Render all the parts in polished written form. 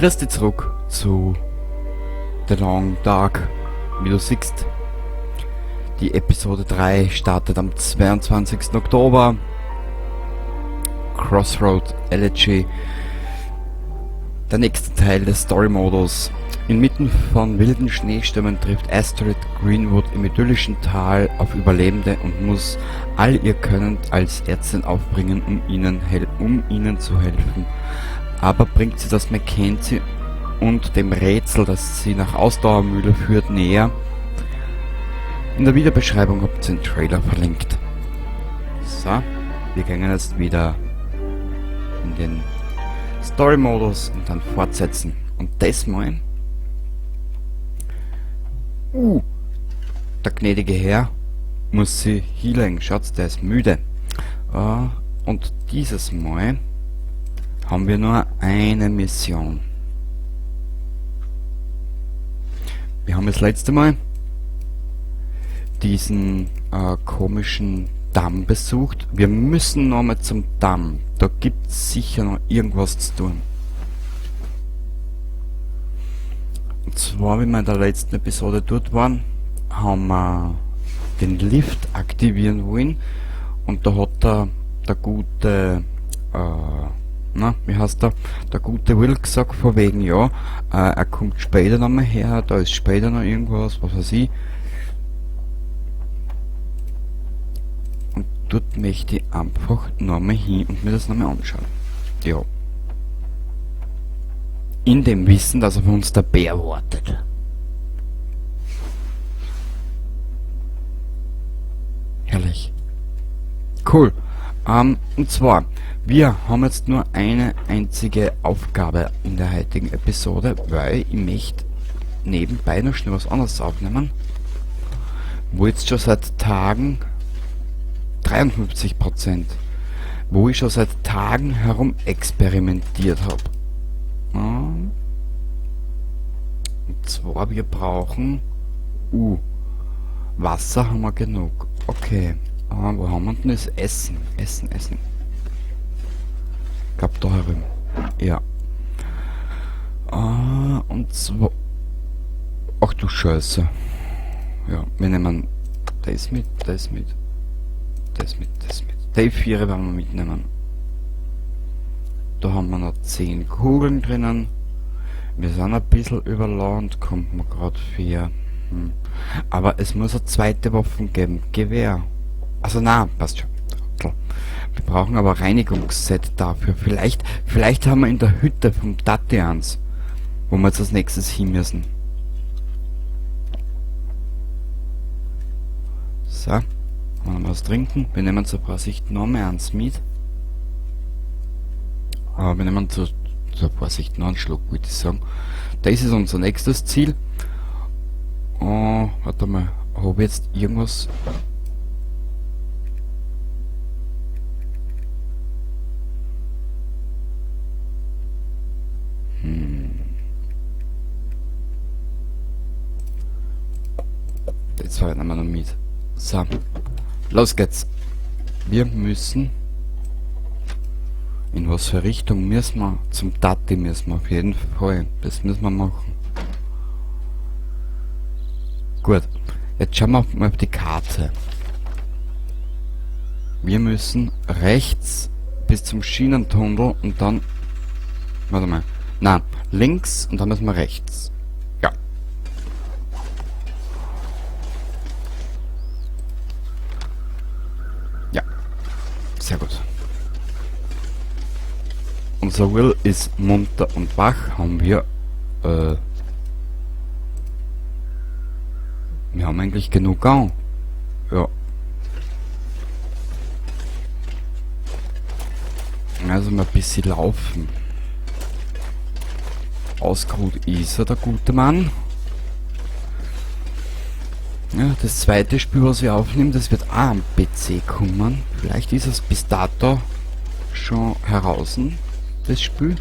Grüß dich zurück zu The Long Dark. Wie du siehst, die Episode 3 startet am 22. Oktober. Crossroad Elegy, der nächste Teil des Story-Modus. Inmitten von wilden Schneestürmen trifft Astrid Greenwood im idyllischen Tal auf Überlebende und muss all ihr Können als Ärztin aufbringen, um ihnen zu helfen. Aber bringt sie das Mackenzie und dem Rätsel, das sie nach Ausdauermühle führt, näher? In der Videobeschreibung habt ihr den Trailer verlinkt. So, wir gehen jetzt wieder in den Story-Modus und dann fortsetzen. Und das mal... Der gnädige Herr muss sie healen. Schaut, der ist müde. Und dieses Mal haben wir nur eine Mission. Wir haben das letzte Mal diesen komischen Damm besucht. Wir müssen nochmal zum Damm. Da gibt's sicher noch irgendwas zu tun. Und zwar, wie wir in der letzten Episode dort waren, haben wir den Lift aktivieren wollen. Und da hat der gute, na, wie heißt der? Der gute Will gesagt, von wegen, ja, er kommt später nochmal her, da ist später noch irgendwas, was weiß ich. Und dort möchte ich einfach nochmal hin und mir das nochmal anschauen. Ja. In dem Wissen, dass auf uns der Bär wartet. Herrlich. Cool. Und zwar, wir haben jetzt nur eine einzige Aufgabe in der heutigen Episode, weil ich möchte nebenbei noch schnell was anderes aufnehmen, wo jetzt schon seit Tagen 53%, wo ich schon seit Tagen herum experimentiert hab. Und zwar, wir brauchen Wasser haben wir genug. Okay. Wo haben wir denn das Essen? Essen, Essen. Ich glaub, da herum. Ja. Und zwar... Ach du Scheiße. Ja, wir nehmen das mit, das mit, das mit, das mit. Die 4 werden wir mitnehmen. Da haben wir noch 10 Kugeln drinnen. Wir sind ein bisschen überladen, kommt mir grad 4. Aber es muss eine zweite Waffe geben. Gewehr. Also na, passt schon. Wir brauchen aber Reinigungsset dafür. Vielleicht haben wir in der Hütte vom Tatians, wo wir jetzt als nächstes hin müssen. So, wollen wir was trinken? Wir nehmen zur Vorsicht noch mehr eins mit. Aber wir nehmen zur Vorsicht noch einen Schluck, würde ich sagen. Das ist unser nächstes Ziel. Oh, warte mal, hab ich jetzt irgendwas... Das zwei nehmen wir noch mit. So, los geht's. Wir müssen... In was für Richtung müssen wir? Zum Tati müssen wir auf jeden Fall. Das müssen wir machen. Gut, jetzt schauen wir mal auf die Karte. Wir müssen rechts bis zum Schienentunnel und dann... Warte mal. Na, links und dann müssen wir rechts. Ja. Ja. Sehr gut. Unser Will ist munter und wach. Haben wir... wir haben eigentlich genug Gang. Ja. Also mal ein bisschen laufen. Ausgeruht ist er, der gute Mann. Ja, das zweite Spiel, was ich aufnehme, das wird auch am PC kommen. Vielleicht ist es bis dato schon heraus, das Spiel.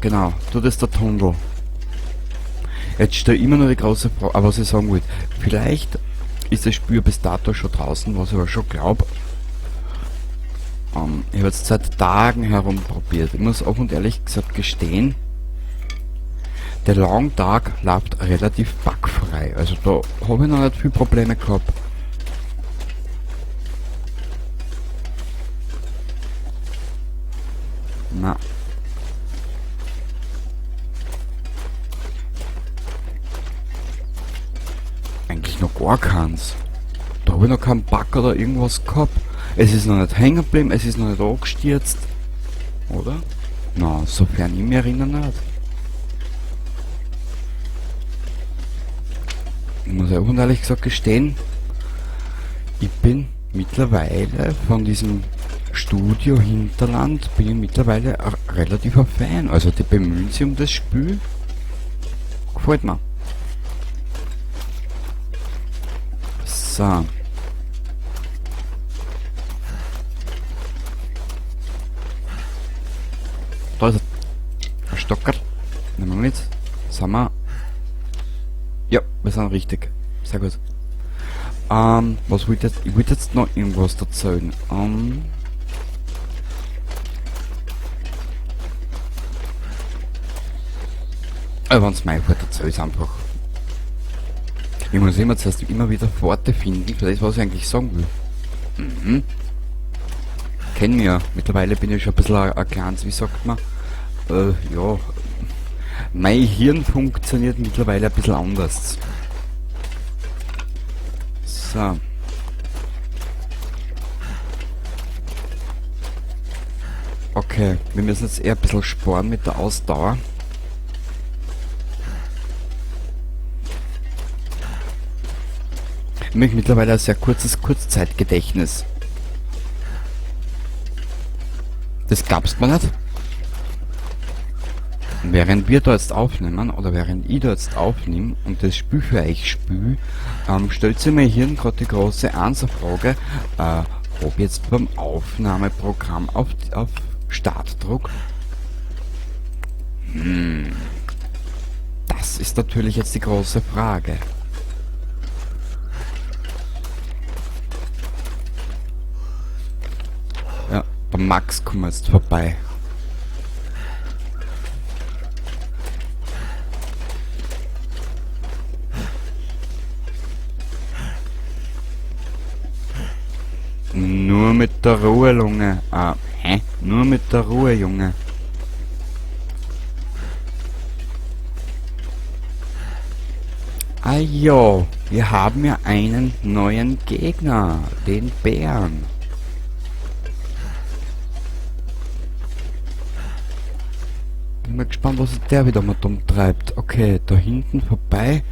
Genau, dort ist der Tunnel. Jetzt steht immer noch die große Frage, aber was ich sagen wollte, vielleicht ist das Spiel bis dato schon draußen, was ich aber schon glaub. Ich habe jetzt seit Tagen herumprobiert. Ich muss offen und ehrlich gesagt gestehen, der Long Dark läuft relativ bugfrei. Also da habe ich noch nicht viel Probleme gehabt. Na. Eigentlich noch gar keins. Da habe ich noch keinen Bug oder irgendwas gehabt. Es ist noch nicht hängen geblieben, es ist noch nicht angestürzt. Oder? Na, sofern ich mich erinnere nicht. Ich muss auch ehrlich gesagt gestehen, ich bin mittlerweile von diesem Studio Hinterland, bin ich mittlerweile ein relativer Fan. Also die bemühen sich um das Spiel. Gefällt mir. So. Da ist ein Stocker. Nehmen wir mit. Sind wir? Ja, wir sind richtig. Sehr gut. Was wollte ich jetzt? Ich wollte jetzt noch irgendwas erzählen. Wenn's mir einfällt, erzähl ich's einfach. Ich muss immer zuerst immer wieder Worte finden für das, was ich eigentlich sagen will. Kenn mich ja. Mittlerweile bin ich schon ein bisschen ein kleines, wie sagt man? Ja. Mein Hirn funktioniert mittlerweile ein bisschen anders. So. Okay, wir müssen jetzt eher ein bisschen sparen mit der Ausdauer. Ich habe mittlerweile ein sehr kurzes Kurzzeitgedächtnis. Das glaubst man nicht. Während wir da jetzt aufnehmen, oder während ich da jetzt aufnehme und das Spiel für euch spiele, stellt sich mir hier gerade die große Answerfrage, ob jetzt beim Aufnahmeprogramm auf Start druck. Das ist natürlich jetzt die große Frage. Ja, bei Max kommen wir jetzt vorbei. Nur mit der Ruhe, Junge. Ah, hä? Nur mit der Ruhe, Junge. Ah jo, wir haben ja einen neuen Gegner, den Bären. Bin mal gespannt, was der wieder mal dumm treibt. Okay, da hinten vorbei.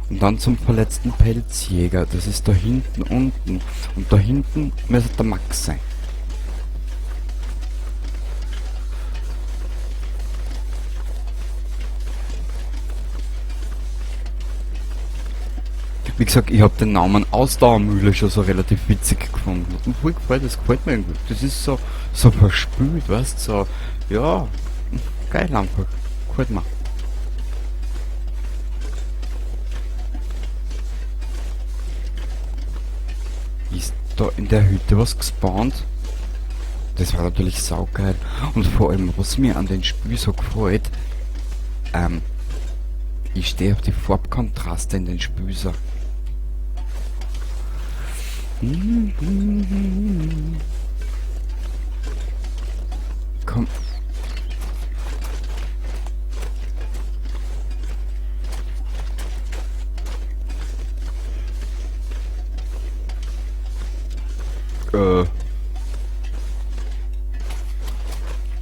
Und dann zum verletzten Pelzjäger. Das ist da hinten unten. Und da hinten müsste der Max sein. Wie gesagt, ich hab den Namen Ausdauermühle schon so relativ witzig gefunden. Hat mir voll gefallen, das gefällt mir irgendwie. Das ist so verspült, weißt du? So, ja, geil einfach. Gefällt mir. Ist da in der Hütte was gespawnt? Das war natürlich saugeil. Und vor allem, was mir an den Spiel so gefällt, ich stehe auf die Farbkontraste in den Spüser. Komm.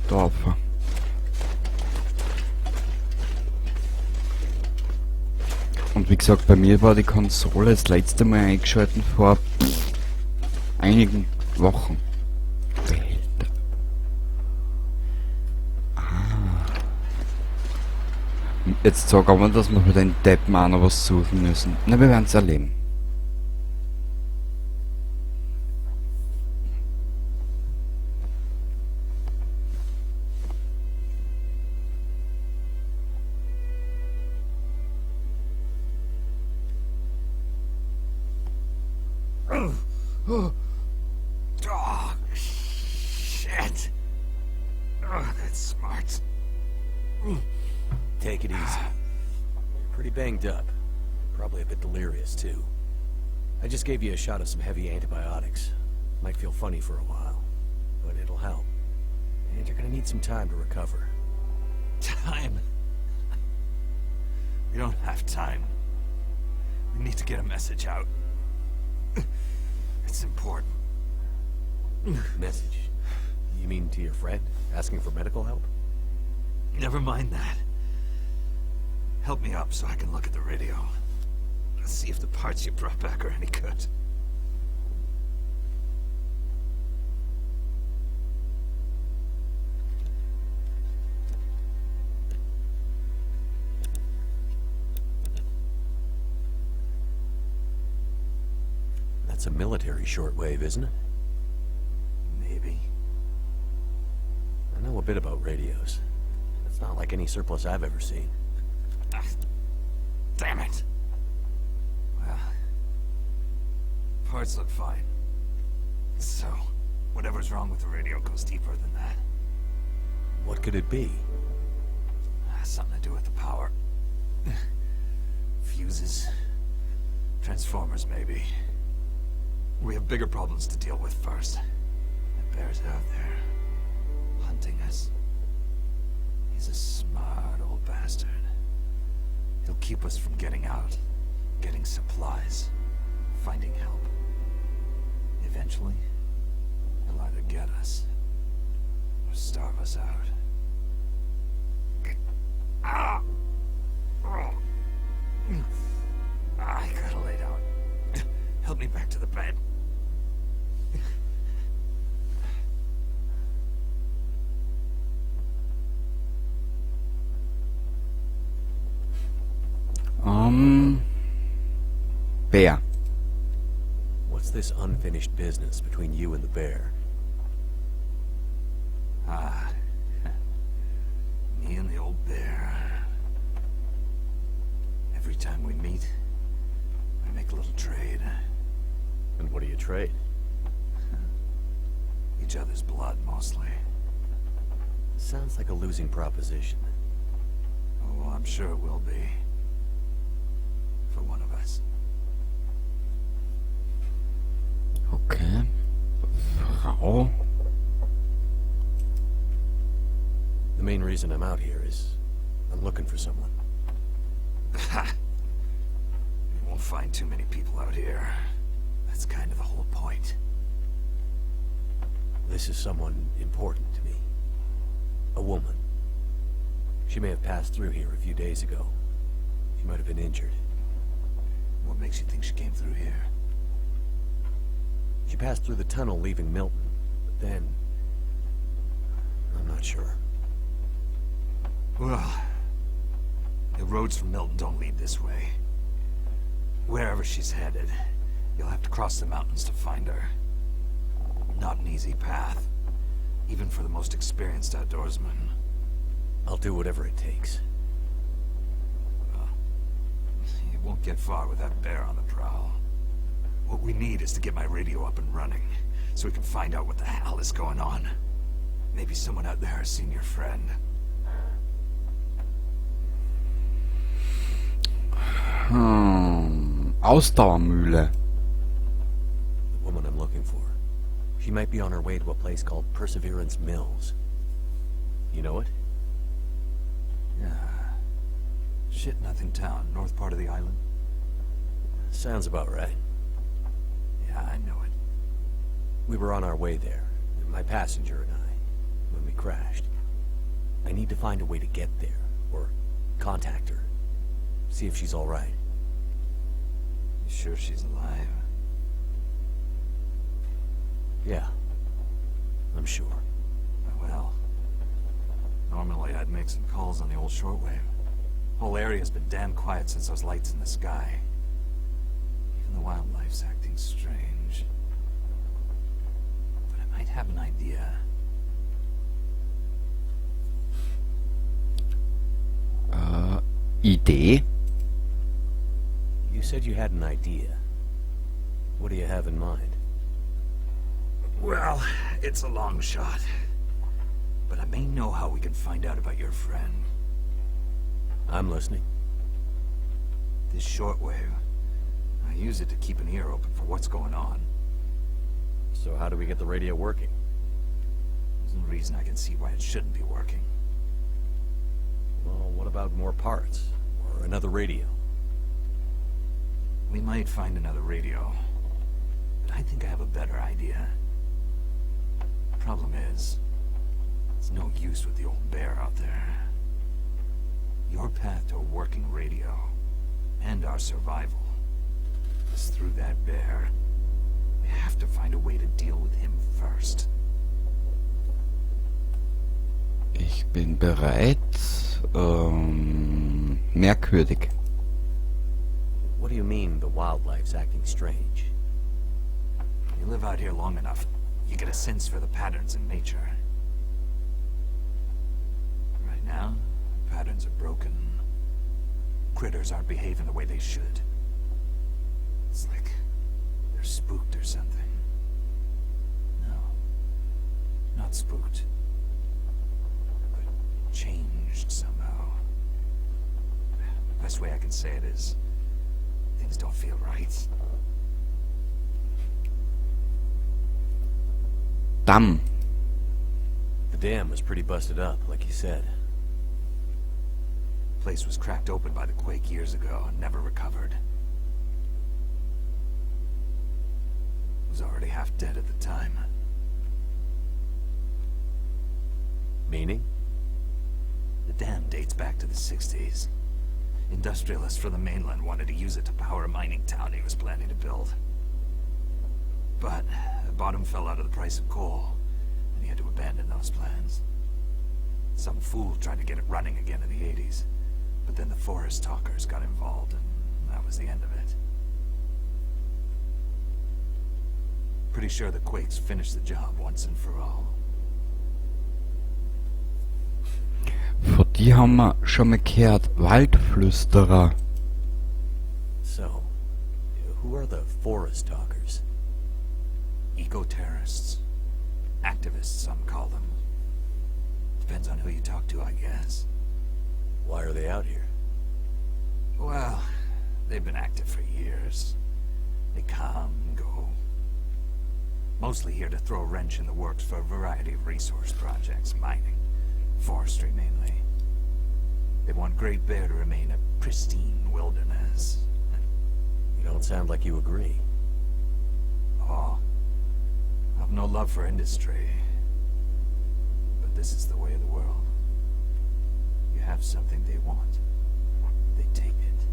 Da auf. Und wie gesagt, bei mir war die Konsole das letzte Mal eingeschalten vor einigen Wochen. Behälter. Ah. Jetzt sag aber, dass wir für den Deppen auch noch was suchen müssen. Na, wir werden's erleben. Oh, Smart. Take it easy. You're pretty banged up. Probably a bit delirious, too. I just gave you a shot of some heavy antibiotics. Might feel funny for a while, but it'll help. And you're gonna need some time to recover. Time. We don't have time. We need to get a message out. It's important. Message? You mean to your friend, asking for medical help? Never mind that. Help me up so I can look at the radio. Let's see if the parts you brought back are any good. That's a military shortwave, isn't it? Maybe. I know a bit about radios. It's not like any surplus I've ever seen. Ah, damn it. Well, parts look fine. So, whatever's wrong with the radio goes deeper than that. What could it be? Something to do with the power. Fuses. Transformers, maybe. We have bigger problems to deal with first. That bear's out there, hunting us. He's a smart old bastard. He'll keep us from getting out, getting supplies, finding help. Eventually, he'll either get us or starve us out. Ah! I gotta lay down. Help me back to the bed. Bär. What's this unfinished business between you and the bear? Ah. Me and the old bear. Every time we meet, we make a little trade. And what do you trade? Each other's blood, mostly. Sounds like a losing proposition. Oh, I'm sure it will be. For one of us. Okay. Frau. The main reason I'm out here is I'm looking for someone. Ha! You won't find too many people out here. That's kind of the whole point. This is someone important to me. A woman. She may have passed through here a few days ago. She might have been injured. What makes you think she came through here? She passed through the tunnel leaving Milton, but then... I'm not sure. Well, the roads from Milton don't lead this way. Wherever she's headed, you'll have to cross the mountains to find her. Not an easy path, even for the most experienced outdoorsman. I'll do whatever it takes. Well, you won't get far with that bear on the prowl. What we need is to get my radio up and running, so we can find out what the hell is going on. Maybe someone out there has seen your friend. Ausdauermühle. The woman I'm looking for. She might be on her way to a place called Perseverance Mills. You know it? Yeah. Shit nothing town, north part of the island. Sounds about right. Yeah, I know it. We were on our way there, my passenger and I, when we crashed. I need to find a way to get there, or contact her. See if she's all right. You sure she's alive? Yeah. I'm sure. Well, normally I'd make some calls on the old shortwave. Whole area's been damn quiet since those lights in the sky. Even the wildlife's acting strange. But I might have an idea. Idee? You said you had an idea. What do you have in mind? Well, it's a long shot. But I may know how we can find out about your friend. I'm listening. This shortwave, I use it to keep an ear open for what's going on. So how do we get the radio working? There's no reason I can see why it shouldn't be working. Well, what about more parts? Or another radio? We might find another radio. But I think I have a better idea. Problem is, it's no use with the old bear out there. Your path to a working radio, and our survival, is through that bear. We have to find a way to deal with him first. Ich bin bereit. Merkwürdig. What do you mean the wildlife's acting strange? You live out here long enough, you get a sense for the patterns in nature. Right now, the patterns are broken. Critters aren't behaving the way they should. It's like they're spooked or something. No, not spooked. But changed somehow. Best way I can say it is, things don't feel right. Dam. The dam was pretty busted up, like you said. Place was cracked open by the quake years ago and never recovered. Was already half dead at the time. Meaning? The dam dates back to the 60s. Industrialists from the mainland wanted to use it to power a mining town he was planning to build. But the bottom fell out of the price of coal, and he had to abandon those plans. Some fool tried to get it running again in the 80s, but then the forest talkers got involved, and that was the end of it. Pretty sure the quakes finished the job once and for all. Von die haben wir schon mal gehört. Waldflüsterer. So, who are the forest talkers? Eco-terrorists. Activists, some call them. Depends on who you talk to, I guess. Why are they out here? Well, they've been active for years. They come and go. Mostly here to throw a wrench in the works for a variety of resource projects, mining, forestry mainly. They want Great Bear to remain a pristine wilderness. You don't sound like you agree. Oh, I've no love for industry. But this is the way of the world. You have something they want. They take it.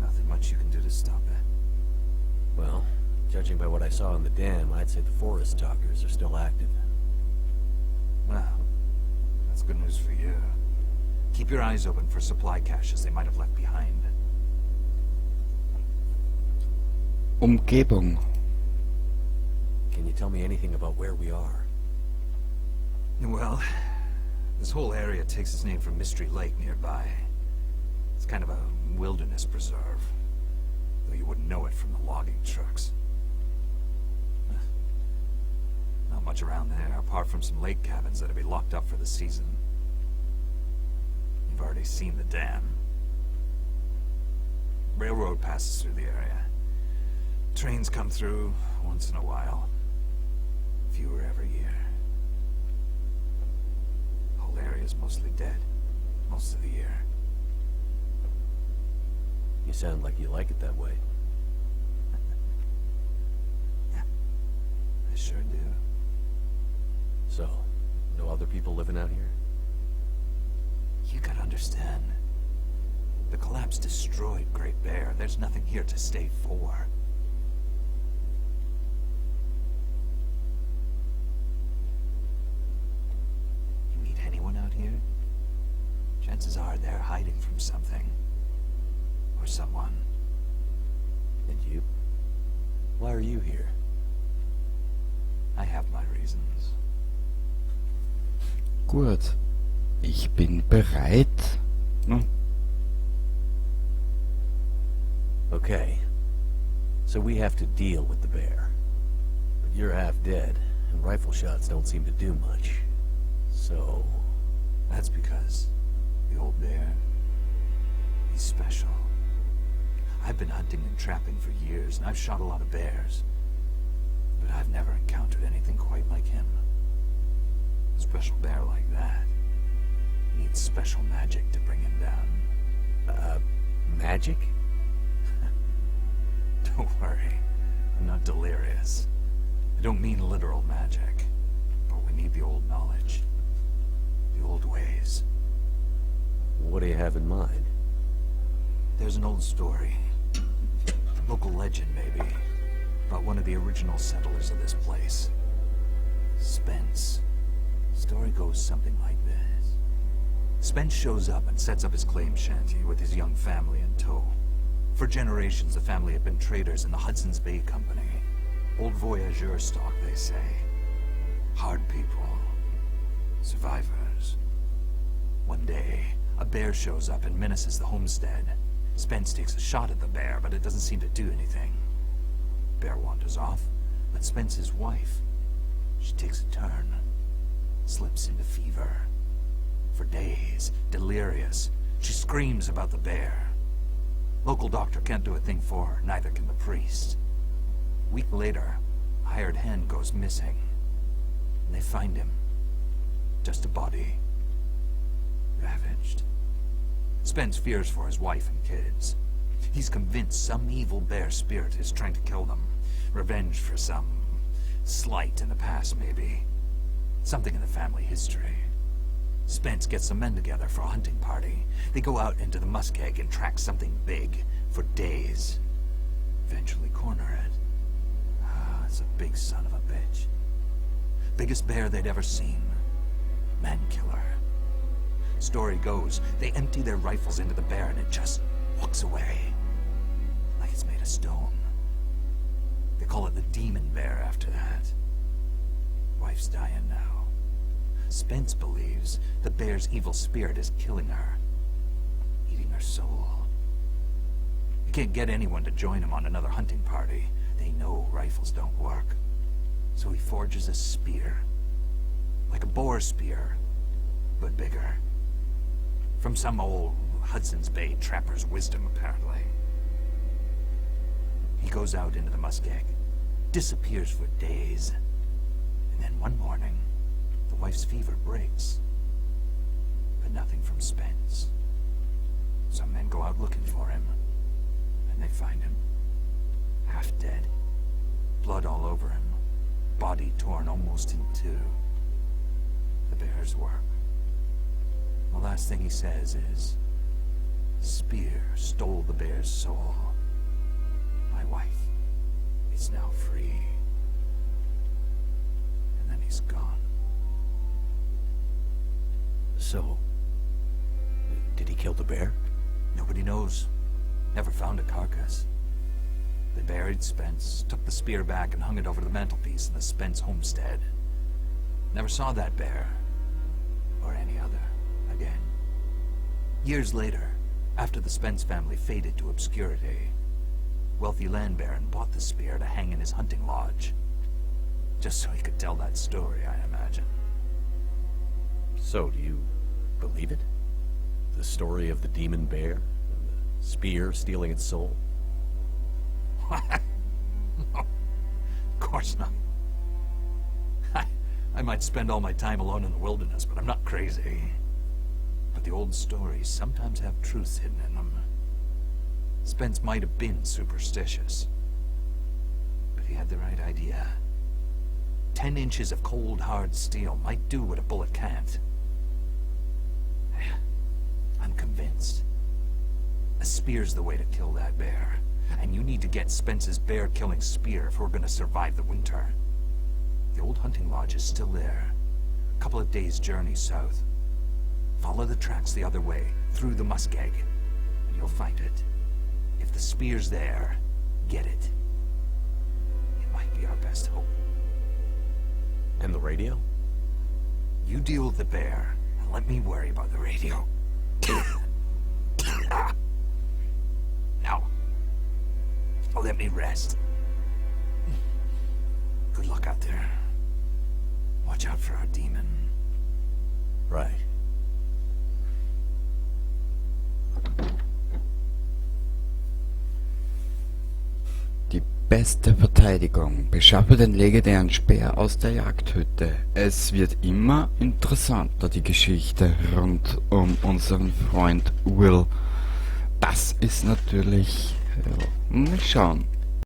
Nothing much you can do to stop it. Well, judging by what I saw in the dam, I'd say the forest talkers are still active. Well, that's good news for you. Keep your eyes open for supply caches they might have left behind. Umgebung. Can you tell me anything about where we are? Well, this whole area takes its name from Mystery Lake nearby. It's kind of a wilderness preserve, though you wouldn't know it from the logging trucks. Not much around there, apart from some lake cabins that'll be locked up for the season. You've already seen the dam. Railroad passes through the area. Trains come through once in a while. Fewer every year. Whole area's mostly dead, most of the year. You sound like you like it that way. Yeah, I sure do. So, no other people living out here? You gotta understand. The collapse destroyed Great Bear. There's nothing here to stay for. You meet anyone out here? Chances are they're hiding from something. Or someone. And you? Why are you here? I have my reasons. Gut. Ich bin bereit. Ne? Okay. So we have to deal with the bear. But you're half dead, and rifle shots don't seem to do much. So... That's because the old bear, he's special. I've been hunting and trapping for years, and I've shot a lot of bears. But I've never encountered anything quite like him. A special bear like that needs special magic to bring him down. Magic? Don't worry, I'm not delirious. I don't mean literal magic, but we need the old knowledge. The old ways. What do you have in mind? There's an old story. Local legend, maybe. About one of the original settlers of this place. Spence. Story goes something like this. Spence shows up and sets up his claim shanty with his young family in tow. For generations, the family had been traders in the Hudson's Bay Company. Old voyageur stock, they say. Hard people. Survivors. One day, a bear shows up and menaces the homestead. Spence takes a shot at the bear, but it doesn't seem to do anything. Bear wanders off, but Spence's wife, she takes a turn, slips into fever. For days, delirious, she screams about the bear. Local doctor can't do a thing for her, neither can the priest. A week later, a hired hand goes missing. And they find him. Just a body. Ravaged. Spence fears for his wife and kids. He's convinced some evil bear spirit is trying to kill them. Revenge for some slight in the past, maybe. Something in the family history. Spence gets some men together for a hunting party. They go out into the muskeg and track something big for days. Eventually corner it. Ah, it's a big son of a bitch. Biggest bear they'd ever seen. Man-killer. Story goes, they empty their rifles into the bear and it just walks away. Like it's made of stone. They call it the demon bear after that. Wife's dying now. Spence believes the bear's evil spirit is killing her. Eating her soul. He can't get anyone to join him on another hunting party. They know rifles don't work. So he forges a spear. Like a boar spear, but bigger. From some old Hudson's Bay trapper's wisdom, apparently. He goes out into the muskeg, disappears for days. And then one morning, the wife's fever breaks. But nothing from Spence. Some men go out looking for him, and they find him. Half dead. Blood all over him. Body torn almost in two. The bear's work. The last thing he says is, "Spear stole the bear's soul. My wife is now free." And then he's gone. So, did he kill the bear? Nobody knows. Never found a carcass. They buried Spence, took the spear back and hung it over the mantelpiece in the Spence homestead. Never saw that bear, or any other, again. Years later, after the Spence family faded to obscurity, wealthy land baron bought the spear to hang in his hunting lodge. Just so he could tell that story, I imagine. So, do you believe it? The story of the demon bear and the spear stealing its soul? No, of course not. I might spend all my time alone in the wilderness, but I'm not crazy. But the old stories sometimes have truths hidden in them. Spence might have been superstitious, but he had the right idea. 10 inches of cold, hard steel might do what a bullet can't. I'm convinced. A spear's the way to kill that bear. And you need to get Spence's bear-killing spear if we're going to survive the winter. The old hunting lodge is still there. A couple of days' journey south. Follow the tracks the other way, through the muskeg, and you'll find it. If the spear's there, get it. It might be our best hope. And the radio? You deal with the bear, and let me worry about the radio. Now, let me rest. Good luck out there. Watch out for our demon. Right. Die beste Verteidigung. Beschaffe den legendären Speer aus der Jagdhütte. Es wird immer interessanter, die Geschichte rund um unseren Freund Will. Das ist natürlich... Ja, mal schauen.